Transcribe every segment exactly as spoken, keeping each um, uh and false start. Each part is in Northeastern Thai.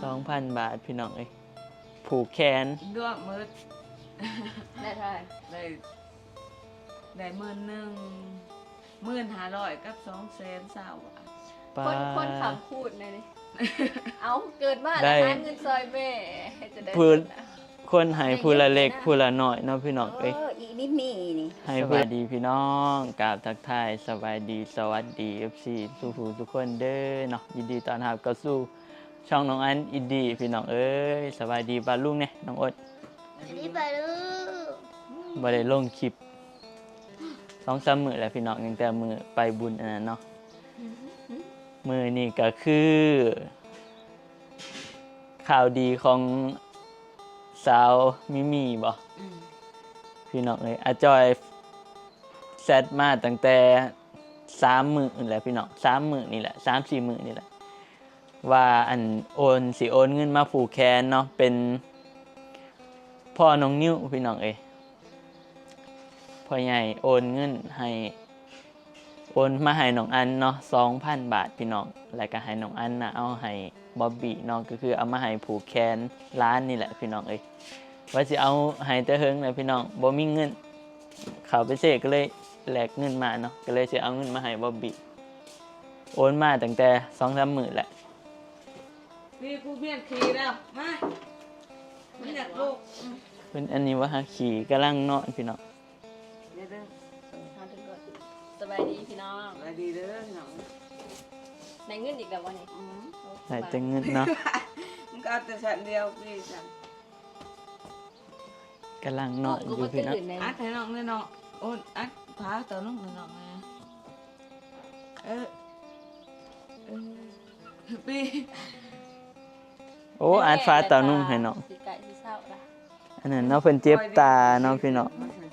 สองพันบาทพี่น้องเอ้ย ผูกแขน รวมหมด ได้เท่าไหร่ ได้ ได้หมื่นหนึ่ง หมื่นห้าร้อยกับสองแสนซาวบาท ป๊าด คน คนขำคูณเลยนี่ เอาเกิดมาแล้ว ได้ หาเงินซอยแม่ ให้จะได้ ผู้ คนให้ผู้ละเล็กผู้ละน้อยเนาะพี่น้องเอ้ย เออ อีนิดนี่นี่ ให้ สวัสดีพี่น้อง กราบทักทาย สบายดี สวัสดี เอฟซี ทุกผู้ทุกคนเด้อเนาะ ยินดีต้อนรับเข้าสู่ช่องน้องอันอินดี้พี่น้องเอ้ย สบายดีป้าลุงเนี่ย น้องอด สวัสดีป้าลุง บ่ได้ลงคลิป สองสามมื้อแล้วพี่น้อง ตั้งแต่มื้อไปบุญอันนั้นเนาะ มื้อนี้ก็คือ ข่าวดีของสาวมิมี่บ่ อืม พี่น้องเอ้ย อาจอยแชทมาตั้งแต่สามมื้อนี่แหละพี่น้อง สามมื้อนี่แหละ สามสี่มื้อนี่แหละ ว่าอันโอน สิโอนเงินมาผูกแขนเนาะ เป็นพ่อน้องนิวพี่น้องเอ้ย พ่อใหญ่โอนเงินให้ โอนมาให้น้องอันเนาะ สองพันบาทพี่น้อง แล้วก็ให้น้องอันน่ะเอาให้บอบบี้เนาะ ก็คือเอามาให้ผูกแขนหลานนี่แหละพี่น้องเอ้ย ว่าสิเอาให้แต่เฮิงแล้วพี่น้อง บ่มีเงิน เข้าไปเซก็เลยแลกเงินมาเนาะ ก็เลยสิเอาเงินมาให้บอบบี้ โอนมาตั้งแต่สองสามมื้อแหละ นี่กูเมียนขี่แล้ว มา มันอยากลูก อืม เพิ่นอันนี้ว่าหาขี่กำลังนอนพี่น้อง เดี๋ยวเด้อ มาถึงก่อน สบายดีพี่น้อง สบายดีเด้อพี่น้อง ได้เงินอีกแล้ววะนี่ อืม ได้แต่เงินเนาะ มึงก็เอาแต่สันเดียวพี่สัน กำลังนอนอยู่พี่น้อง ปลุกก็บ่ตื่นเลย อัดให้น้องเลยเนาะ โอนอัดผ้าต่อน้องให้น้องนะ เออ เออ ปี โอ้ อัดฟ้าเต่านุ่งให้น้อง สิไก่สิเศร้าละ อันนั้นเนาะ เพิ่นเจ็บตาเนาะพี่น้อง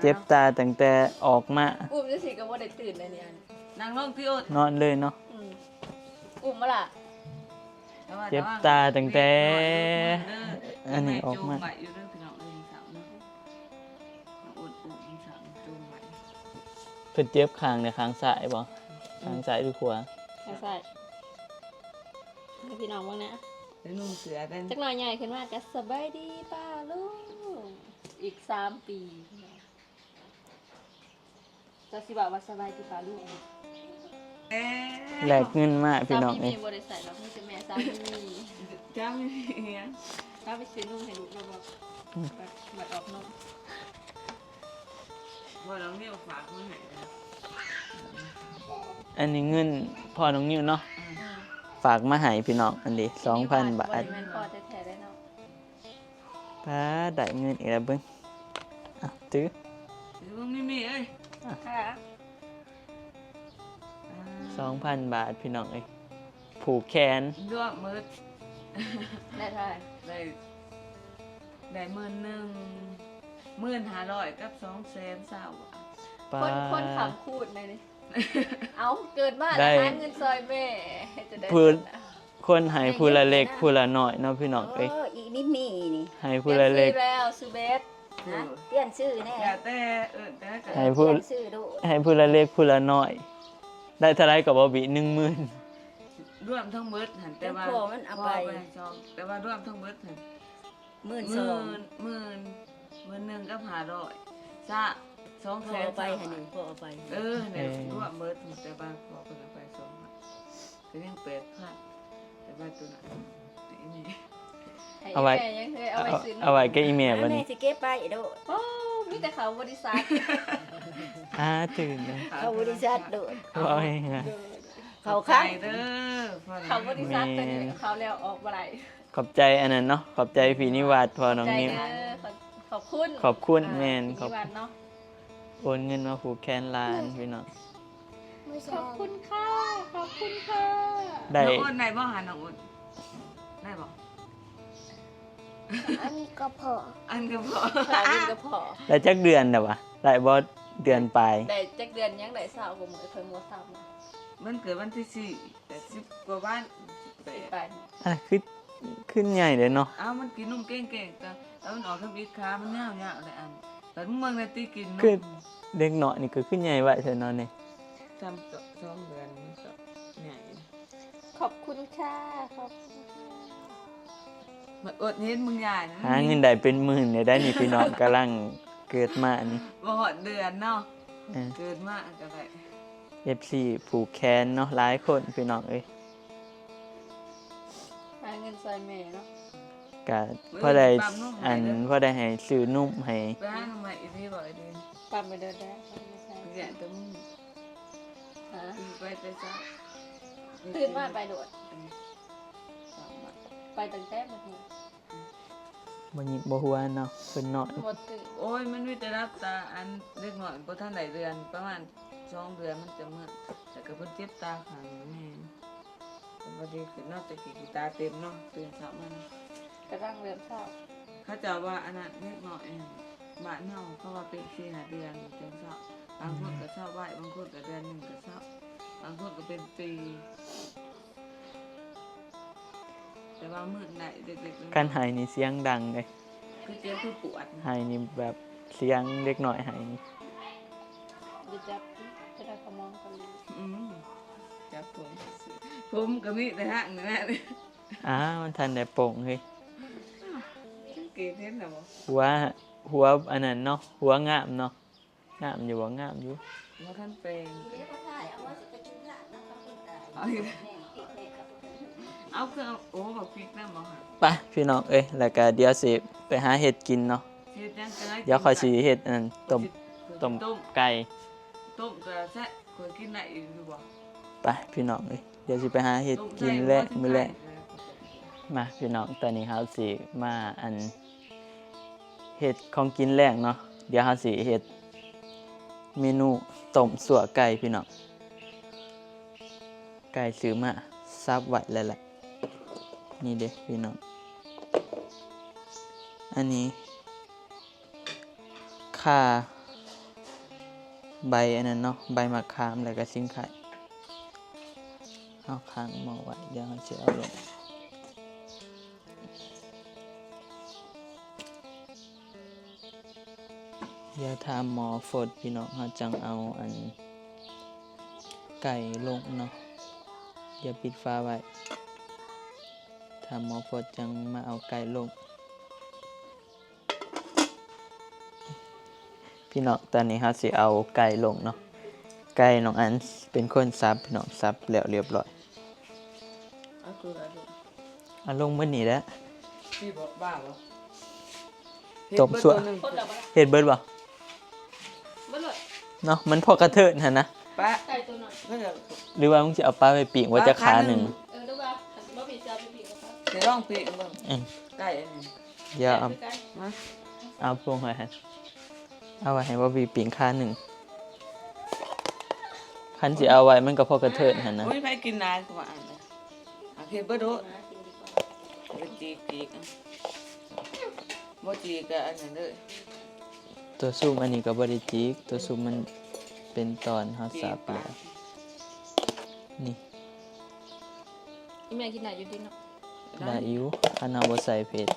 เจ็บตาตั้งแต่ออกมา อุ้มจังซี่ก็บ่ได้ตื่นเลยนี่อัน นั่งลงพี่โอ๊ต นอนเลยเนาะ อืม อุ้มมาล่ะ แต่ว่า เจ็บตาตั้งแต่ เด้อ อันนี้ออกมา จูงไว้อยู่เด้อพี่น้องเอ้ย สาวเนาะ น้องโอ๊ตอุ้มสาวจูงไว้ เพิ่นเจ็บข้างเนี่ย ข้างซ้ายบ่ ข้างซ้ายหรือขวา ข้างซ้าย ให้พี่น้องเบิ่งนะ แล้วนุ่งเสื้อเป็น จักหน่อยใหญ่ขึ้นมาก็สบายดีป้าลุง อีกสามปี เจ้าสิบอกว่าสบายดีป้าลุง เอ๊ะ แลกเงินมาพี่น้องเอ้ย สามีมีบ่ได้ใส่หรอก มีแต่แม่สามีมี เจ้ามีเอียง ถ้าไปซื้อนมให้ลูกเราบอก อืม บัด บัดออกนม พ่อน้องนิวฝากมาให้นะ อันนี้เงินพ่อน้องนิวเนาะ อืม ฝากมาให้พี่น้อง อันนี้สองพันบาท บ่ได้แม่นพ่อแท้ๆได้เนาะ ป๊าด ได้เงินอีกแล้วเบิ่ง อ่ะ ถือ ถือเบิ่งมิมี่เอ้ย อ่ะ ค่ะ อ่า สองพันบาทพี่น้องเอ้ย ผูกแขน รวมหมด ได้เท่าไหร่ ได้ ได้หมื่นหนึ่ง หมื่นห้าร้อยกับสองแสนซาวบาท ป๊าด คน คนขำคูณเลยนี่ เอาเกิดมาแล้ว ได้ หาเงินซอยแม่ ให้จะได้ ผู้ คนให้ผู้ละเล็กผู้ละน้อยเนาะพี่น้องเอ้ย เออ อีนิดนี่นี่ ให้ผู้ละเล็ก เปลี่ยนชื่อแล้ว ชื่อเบส เออ นะ เปลี่ยนชื่อแน่ แล้วแต่ เออ แต่ก็ ให้ผู้ เปลี่ยนชื่อดู ให้ผู้ละเล็กผู้ละน้อย ได้เท่าไรก็บ่บิ หนึ่งหมื่น รวมทั้งหมดหั่น แต่ว่า แต่พ่อมันเอาไป พ่อไปสอง แต่ว่ารวมทั้งหมดหั่น หมื่นสอง หมื่น หมื่น หมื่นหนึ่งกับห้าร้อย ซะ สองแสน พ่อเอาไปหั่นนี่ พ่อเอาไป เออ เนี่ย เออ รวมหมด แต่ว่าพ่อเพิ่นเอาไปสองพัน ก็ยังแปดพัน แต่ว่าตัวนั้น นี่ เอาไว้ ให้แม่ยังเคยเอาไว้ซื้อนม เอาไว้กับอีแม่บัดนี้ แม่สิเก็บไปโดด โอ้ มีแต่เขาบริษัท อ่า ตื่นเลย เขาบริษัทโดด เอาไว้นะ เขาค้าง ขอบใจเด้อ พ่อนะ เขาบริษัท แม่ ตัวนี้เขาแล้วออกบ่ได้ ขอบใจอันนั้นเนาะ ขอบใจพี่นิวัฒน์ พ่อน้องนิว ขอบใจเด้อ ขอบ ขอบคุณ ขอบคุณ อ่า แม่น พี่นิวัฒน์เนาะ ขอบ โอนเงินมาผูกแขนหลานพี่น้อง ขอบคุณค่ะ ขอบคุณค่ะ ได้ น้องอ้นได้บ่หาน้องอ้น ได้บ่ อันก็พอ อันก็พอ อันก็พอ ได้จักเดือนแล้ววะ ได้บ่เดือนปลาย ได้จักเดือนยังได้ซาวกว่ามื้อ ค่อยหมดซาวมา มันเกิดวันที่สี่ แต่สิบกว่าวัน สิบแปด สิบแปด อ่ะ คือ คือใหญ่เลยเนาะ เอ้า มันกินนมเก่งๆ แต่ แล้วมันออกทำอิดขา มันยาวๆ เลยอัน แต่เมืองในตีกินนม คือเด็กน้อยนี่ก็คือใหญ่ไวแท้เนาะนี่ ทำสองเดือนมันก็ใหญ่ ขอบคุณค่ะ ขอบคุณค่ะ มันอดเห็นมึงยายนะ หาเงินได้เป็นหมื่นเลยได้นี่พี่น้องกำลังเกิดมานี่ บ่ฮอดเดือนเนาะ เออ เกิดมาก็ได้ เอฟซีผูกแขนเนาะหลายคนพี่น้องเอ้ย หาเงินซอยแม่เนาะ กะพอได้อันพอได้ให้ซื้อนมให้ ไปหาหน่อไม้อีกทีบ่ไอ้เดือน ปั๊มไปเดินได้ไม่ใช่ แย่แต่มึง ฮะ ไปไปซะ ตื่นมาไปโดด เออสามบาท ไปตั้งแต่เมื่อกี้ บ่ยิบบ่หัวเนาะเพิ่นนอน หมดตื่น โอ้ยมันมีแต่รับตาอันเล็กน้อยบ่ทันได้เดือนประมาณสองเดือนมันจะเมื่อแต่ก็เพิ่นเจ็บตาข้างแม่ พอดีขึ้นเนาะแต่กี้ตาเต็มเนาะตื่นเช้ามาเนาะ กระทั่งเริ่มเช้า เขาเจ้าว่าอันนั้นเล็กน้อยเองบ้านเฮาเขาว่าเป็นสี่ห้าเดือนจังเช้าบางคนก็เช้าไว้บางคนก็เดือนหนึ่งก็เช้าบางคนก็เป็นปีแต่ว่ามื้อไหนเด็กๆ คันไห้นี่เสียงดังเลย คือเจ็บคือปวด ไห้นี่แบบเสียงเด็กน้อยไห้นี่ ดูจับที่ได้ขมองกันเลย อืมจับผมผมก็มีแต่หักนั่นแหละ อ้ามันทันได้โป่งเฮ้ย สังเกตเห็นแล้วบ่ หัวหัวอันนั้นเนาะหัวงามเนาะงามอยู่บ่งามอยู่ บ่ทันแปลง เดี๋ยวก็ถ่ายเอาว่าสิไปกินข้าวนะเขาคนตาย เอาอีกแล้วเอาเครื่องโอ้บอกพริกนั่นบ่ค่ะ ไปพี่น้องเอ้ยแล้วก็เดี๋ยวสิไปหาเห็ดกินเนาะ เฮ็ดยังไง เดี๋ยวคอยสิเห็ดอันนั้นต้มต้มไก่ ต้มก็แซ่บคอยกินได้อีกอยู่บ่ ไปพี่น้องเอ้ยเดี๋ยวสิไปหาเห็ดกินแลงมื้อแลงมาพี่น้องตอนนี้เฮาสิมาอันเห็ดของกินแลงเนาะเดี๋ยวเฮาสิเห็ดเมนูต้มสั่วไก่พี่น้องไก่ซื้อมาสับไว้แล้วแหละนี่เด้พี่น้องอันนี้ ข่าใบอันนั้นเนาะใบมะขามแล้วก็ซิ่งไข่เอาค้างหม้อไว้เดี๋ยวเราจะเอาลงเดี๋ยวถ้าหม้อฟดพี่น้องเราจังเอาอันไก่ลงเนาะเดี๋ยวปิดฝาไว้ถ้าหม้อฟดจังมาเอาไก่ลง พี่น้องตอนนี้เฮาสิเอาไก่ลงเนาะไก่น้องอันเป็นคนสับพี่น้องสับแล้วเรียบร้อย เอาคืออะไรลูก เอาลงมื้อนี้แหละ พี่บอกบ้าบ่ ต้มสั่ว เฮ็ดเบิดตัวหนึ่ง คนเดียวปะ เฮ็ดเบิดบ่ ไม่เลย เนาะมันพอกระเทินหั่นนะ ปะ ไก่ตัวหน่อย ก็จะ หรือว่ามึงสิเอาปลาไปปิ้งไว้จักขาหนึ่ง เออหรือว่าบ่มีเจ้าไปปีกกับเขา เดี๋ยวลองปีกเบิ่ง อืม ไก่อันนี้ เดี๋ยวเอา คือกัน มา เอาพวงไว้หั่นเอาไว้ให้บ่าวบีปิ้งขาหนึ่งคันสิเอาไว้มันก็พอกระเทินหั่นนะ อุ้ยไผกินนานกว่าอันนะอ่ะเฮ็ดเบิดโดด หากินดีกว่า ไปจีกจีกอ่ะบ่จีกก็อันนั้นเลย ตัวซุ่มอันนี้ก็บ่ได้จิกตัวซุ่มมันเป็นตอนเฮาสับแล้วนี่ อีแม่กินได้อยู่ดีเนาะ ได้อยู่คันเฮาบ่ใส่เผ็ด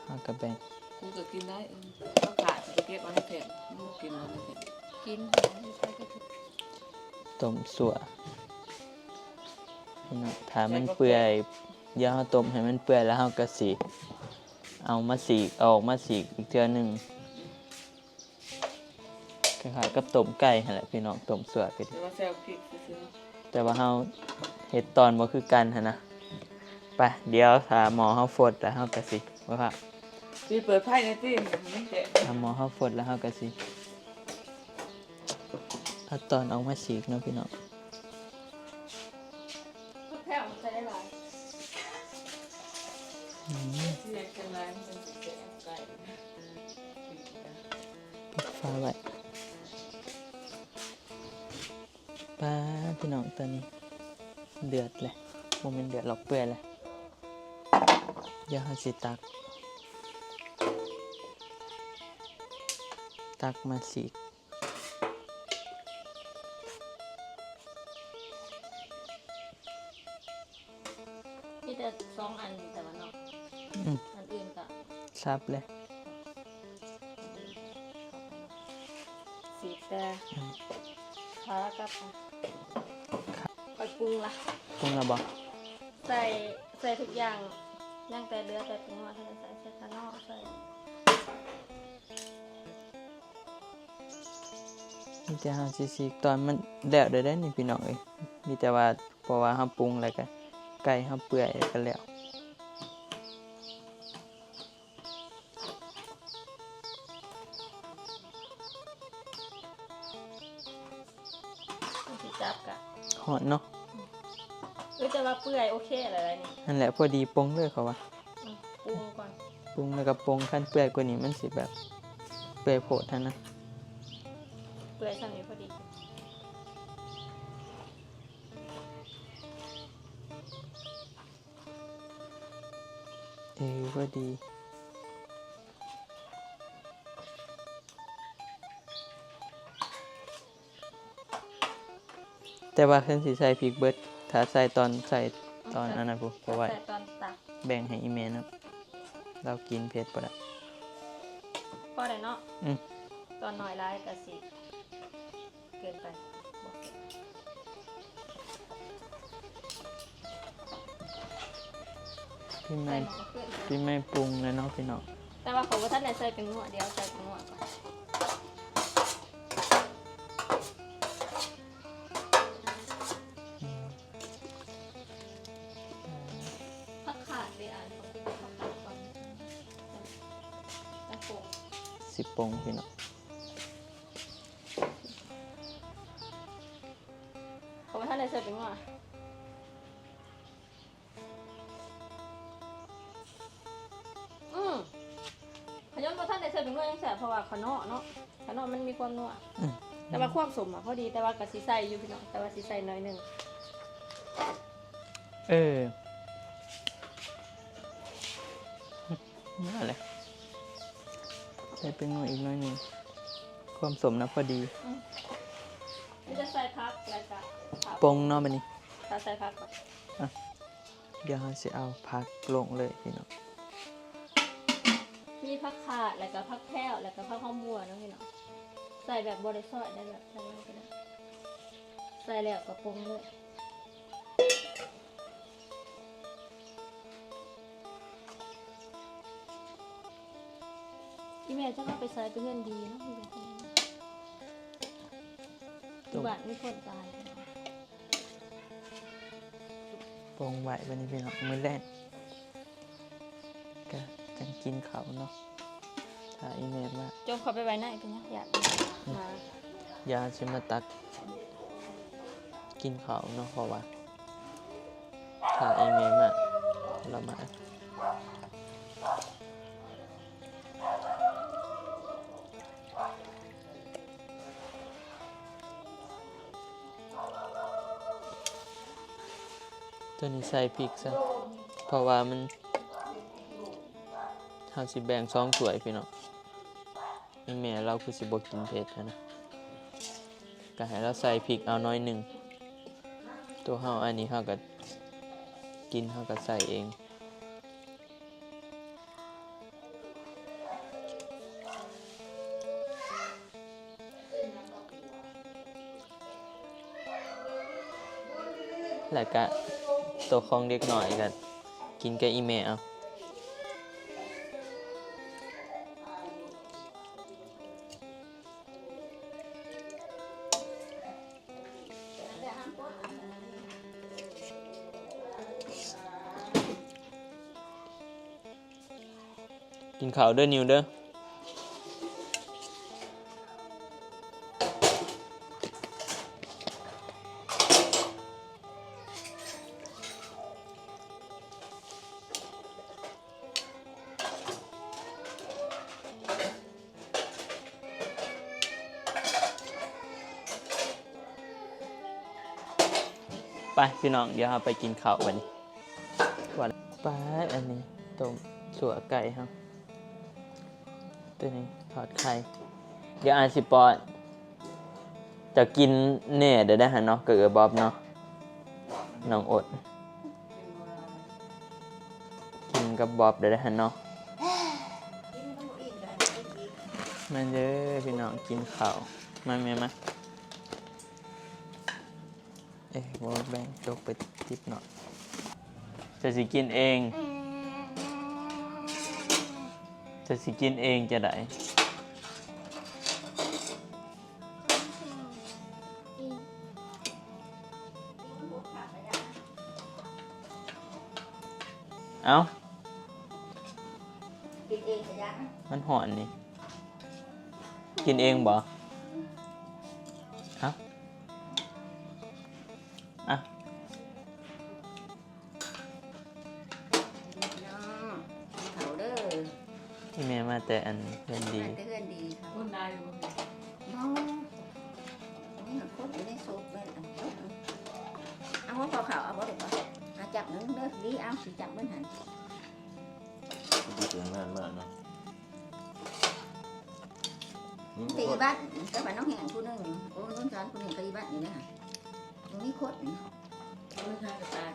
เฮาก็แบ่ง กูก็กินได้เออเขาขาดจะเก็บเอาให้แพงมึงกินเอาให้แพง กิน ต้มสั่วพี่น้องถ้ามันเปื่อยเดี๋ยวเฮาต้มให้มันเปื่อยแล้วเฮาก็สิเอามาสีกเอาออกมาสีกอีกเทื่อหนึ่งคล้ายๆกับต้มไก่หั่นแหละพี่น้องต้มสั่วก็ดี แต่ว่าแซวพริกซื้อ แต่ว่าเฮาเฮ็ดตอนบ่คือกันหั่นนะไปเดี๋ยวถ้าหม้อเฮาฟดแล้วเฮาก็สิว่า ๆพี่เปิดไพ่ในอยตี้มันแตก ถ้าหม้อเฮาฟดแล้วเฮาก็สิเอาตอนออกมาสีกเนาะพี่น้อง แค่ใส่ได้หลาย อืม เสียกันหลายมันจะแตกไก่ ปิดฝาไว้ป้าดพี่น้องตอนนี้เดือดเลยบ่แม่นเดือดหรอกเปื่อยเลยเดี๋ยวเฮาสิตัก ตักมาสีก มีแต่สองอันแต่ว่าเนาะ อืม อันอื่นก็ สับเลย สีแต่ขากับไปปรุงละ ปรุงแล้วบ่ ใส่ใส่ทุกอย่าง ยังแต่เหลือแต่แป้งนัวเท่านั้น ใส่เซตานอลใส่ มีแต่เฮาสิฉีกตอนมันแล้วได้เด้อนี่พี่น้องเอ้ย มีแต่ว่าเพราะว่าเฮาปรุงแล้วก็ ไก่เฮาเปื่อยแล้วก็แล้ว มันสิจับกะ ฮ้อนเนาะ เอ้ย แต่ว่าเปื่อยโอเคแล้วนี่ นั่นแหละ พอดีปงเลยเขาว่า อืม ปรุงก่อน ปรุงแล้วก็ปง คันเปื่อยกว่านี้มันสิแบบ เปื่อยโพดหั้นนะ เปื่อยส่ำนี้พอดี เออ พอดี แต่ว่าเพิ่นสิใส่พริกเบิด ถ้าใส่ตอน ใส่ตอนอันนั้นพุ้น เพราะว่า ใส่ตอนตัก แบ่งให้อีแม่นำ ลาวกินเผ็ดบ่ได้ พอได้เนาะ อืม ตอนน้อยหลายก็สิ เกินไป พี่ใหม่ ใส่หม้อขึ้น พี่ใหม่ปรุงแล้วเนาะพี่น้อง แต่ว่าเขาบ่ทันได้ใส่แป้งนัว เดี๋ยวใส่แป้งนัวก่อน อืม ผักขาดเด้อ อ่านเขากินผักขาดก่อน จั่งปรุง สิปรุงพี่น้อง เขาบ่ทันได้ใส่แป้งนัว อืม ขะย้อนบ่ทันได้ใส่แป้งนัวยังแซ่บ เพราะว่าข้าวเหนียวเนาะ ข้าวเหนียวมันมีความนัว อืม แต่ว่าความส้มอะพอดี แต่ว่าก็สิใส่อยู่พี่น้อง แต่ว่าสิใส่น้อยหนึ่ง เออ นั่นแหละ ใส่แป้งนัวอีกน้อยหนึ่ง ความส้มนะพอดี อืม นี่จะใส่ผักแล้วก็ผัก ปรุงเนาะบัดนี้ ถ้าใส่ผักก่อน อ่ะ เดี๋ยวเราสิเอาผักลงเลยพี่น้อง มีผักขาด แล้วก็ผักแพรว แล้วก็ผักหอมบัวเนาะพี่น้อง ใส่แบบบ่ได้ซอยได้ แบบใส่เลยก็ได้ ใส่แล้วก็ปรุงเลย อีแม่จะเอาไปใส่ไปเฮือนดีเนาะ อยู่บ้านมีคนตาย ปรุงไว้บัดนี้พี่น้อง มื้อแลงก็จั่งกินข้าวเนาะ ถ้าอีแม่มา จมเข้าไปไว้ในเป็นหยัง ย่าน อืม มา ย่านสิมาตักกินข้าวเนาะ เพราะว่า ถ้าอีแม่มา ลาวมา ตัวนี้ใส่พริกซะ เพราะว่ามัน เราสิแบ่งสองถ้วยพี่น้อง อีแม่ลาวคือสิบ่กินเผ็ดหั้นนะ ก็ให้ลาวใส่พริกเอาน้อยหนึ่ง ตัวเราอันนี้เราก็กิน เราก็ใส่เอง แล้วก็ตัวของเด็กน้อยก็กินกับอีแม่เอา กินข้าวเด้อนิวเด้อ ไปพี่น้อง เดี๋ยวเราไปกินข้าวกัน ว่าไป อันนี้ต้มซั่วไก่ครับ ตัวนี้ทอดไข่ เดี๋ยวอ่านสิปอน จะกินแหน่เด้อได้หันเนาะ กับเอื้อยบอบเนาะ น้องโอ๊ต กินกับบอบเด้อได้หันเนาะ มาเด้อพี่น้อง กินข้าว มาแม่มา เอ๊ะ บ่แบ่งจกไปติบหน่อย จะสิกินเอง อืม จะสิกินเองจะได้ เอ้า กินเองก็ยัง มันฮ้อนนี่ กินเองบ่ เอ้า อ่ะ พี่น้อง เขาเด้อ ที่แม่มาแต่อันเพื่อนดี มาแต่เพื่อนดีค่ะ คนนายอยู่บ่ น้อง นี่มันโคตรอยู่ในซุปเลย อ่ะ เอาหัวข้าว เอาบ่ลูกบ่ เอาจับหนึ่งเด้อ ลีเอาสิจับเบิ่งหั่น เสียงนานมากเนาะ อืม ตีบ้านก็บ้านน้องแหงผู้หนึ่ง โอ้ นุ่นสอนผู้หนึ่งก็อีบ้านนี่นะ มันมีโคตรนี่ โอ้ย ทางกระต่าย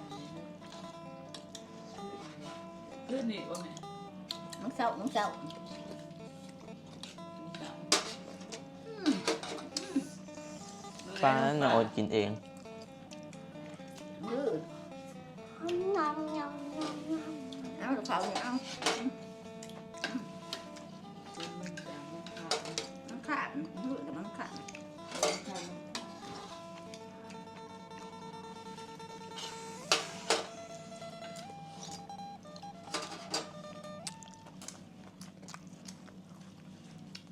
ขึ้นนี่บ่แม่ น้องเศร้า น้องเศร้า อืม ปลาน่ะอดกินเอง เออ เอาลูกเขาเนี่ย เอา มันขาด มันขาด มันขาด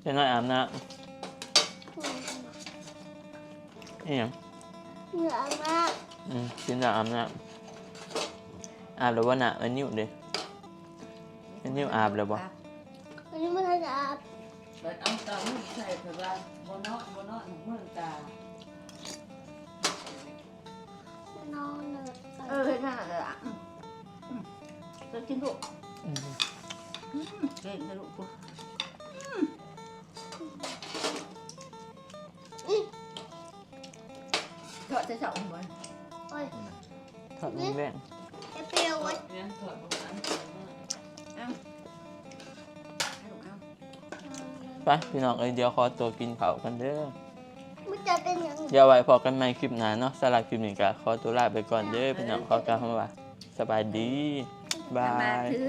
เดี๋ยวน้อยอาบน้ำ อืม อีหยัง เดี๋ยวอาบน้ำ อืม กินแล้วอาบน้ำ อาบแล้วบ่น่ะ เอิ้นนิวเด้ เอิ้นนิวอาบแล้วบ่ อันนี้ไม่ทันจะอาบ บัดเอาเตามือใส่เพิ่นว่าบ่นอน บ่นอน มือตา นอนเลย เออ เฮ็ดนั่นแหละ อืม อืม จะกินลูก อืม อืม เก่งนะลูกกู อืม อืม ทอดจะเสาะหัว โอ้ย ทอดแดงๆ จะเปรี้ยวเว้ย เนี่ย ทอดประมาณ เอา ให้ลูกเอา ไป พี่น้องเอ้ย เดี๋ยวขอตัวกินข้าวกันเด้อ มันจะเป็นอย่างนี้ เดี๋ยวไว้พบกันใหม่คลิปหน้าเนาะ สำหรับคลิปนี้ก็ขอตัวลาไปก่อนเด้อ พี่น้อง ขอกล่าวคำว่าสบายดี บ๊ายบาย มาถือ